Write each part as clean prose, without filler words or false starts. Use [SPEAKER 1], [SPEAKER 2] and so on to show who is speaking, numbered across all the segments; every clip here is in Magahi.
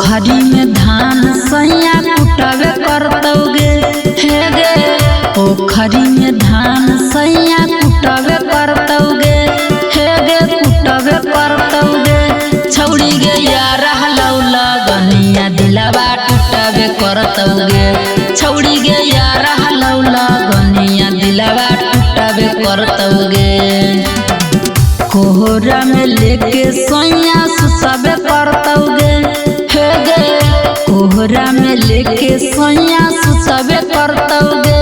[SPEAKER 1] पोखरी में धान सैया कुटबे करतौगे हे गे। पोखरी में धान सैया कुटबे करतौगे हे गे, कुटबे करतौगे। छौड़ी गे यार हलौ लगनिया दिलवा टूटबे करतौगे। छौड़ी गे यार हलौ लगनिया दिलवा टूटबे करतौगे। कोहरा में लेके सैया सुतबे करतौगे हे गे। कोहरा में लेके सैया सुतबे करतौगे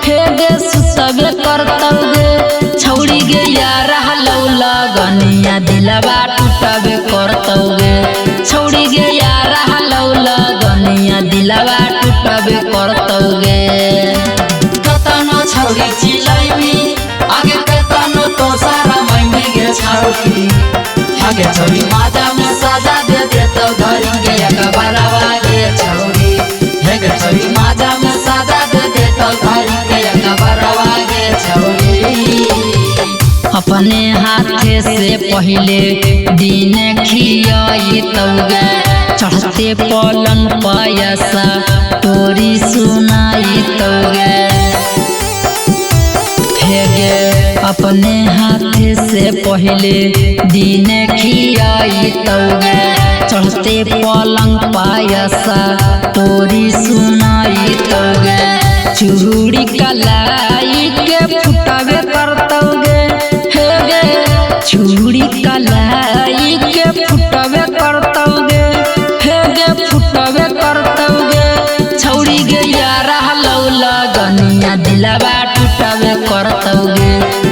[SPEAKER 1] हे गे, सुतबे करतौगे। छौड़ी गे यार हलौ लगनिया दिलवा टूटबे करतौगे। छौड़ी गे यार हलौ लगनिया दिलवा टूटबे करतौगे।
[SPEAKER 2] कतनो छौड़ी चिलैमी आगे कतनो तो सारा मैमी गे छौड़ी। आगे छौड़ी माजा में साजा दे देतौ धरी के अकबरवा गे छौड़ी। हे गे छौड़ी माजा में साजा दे देतौ धरी के अकबरवा गे छौड़ी।
[SPEAKER 1] अपने हाथे से पहले दिन खियाई तौगे, चढ़ते पलंग पायसा तोरी सुनाई तौगे हे गे। अपने हाथे से पहले दिन खियाई तौगे, चढ़ते पलंग पायसा तोरी सुनाई तौगे। चूड़ी कलाई के फुटबे करतौगे हे गे। चूड़ी कलाई के फुटबे करतौगे हे गे, फुटबे करतौगे। छौड़ी गे यार हलौ लगनिया दिलवा टूटबे करतौगे।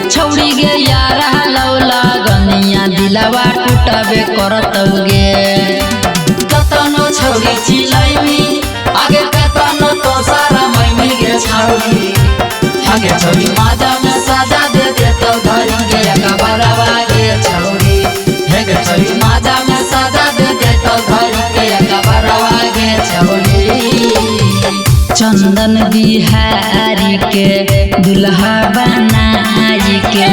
[SPEAKER 1] छौड़ी गे यार हलौ लगनिया दिलवा टूटबे करतौगे।
[SPEAKER 2] कतनो छौड़ी चिलैमी आगे कतनो तो सारा मैमी गे छौड़ी। आगे छौड़ी माजा में साजा दे देतौ धरी के अकबरवा गे छौड़ी। हे गे छौड़ी माजा में साजा दे देतौ धरी के अकबरवा गे छौड़ी।
[SPEAKER 1] चंदन बिहारी के दुल्हा बनाई के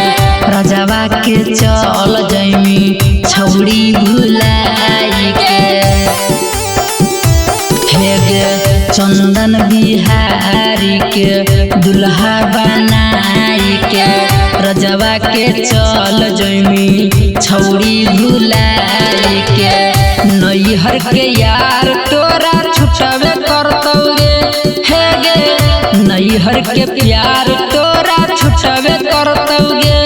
[SPEAKER 1] रजवा के चल जैमी छौड़ी भुलाई के हे गे। चंदन बिहारी के दुल्हा बनाई के रजवा के चल जैमी छौड़ी भुलाई के। नैहर के यार तोरा छुटबे करतौगे हे गे। नैहर के प्यार तोरा छुटबे करतौगे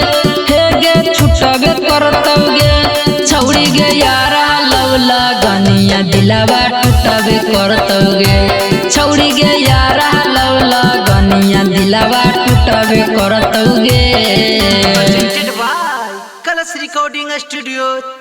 [SPEAKER 1] हे गे, छुटबे करतौगे। छौड़ी गे यार हलौ लगनिया दिलवा टूटबे करतौगे।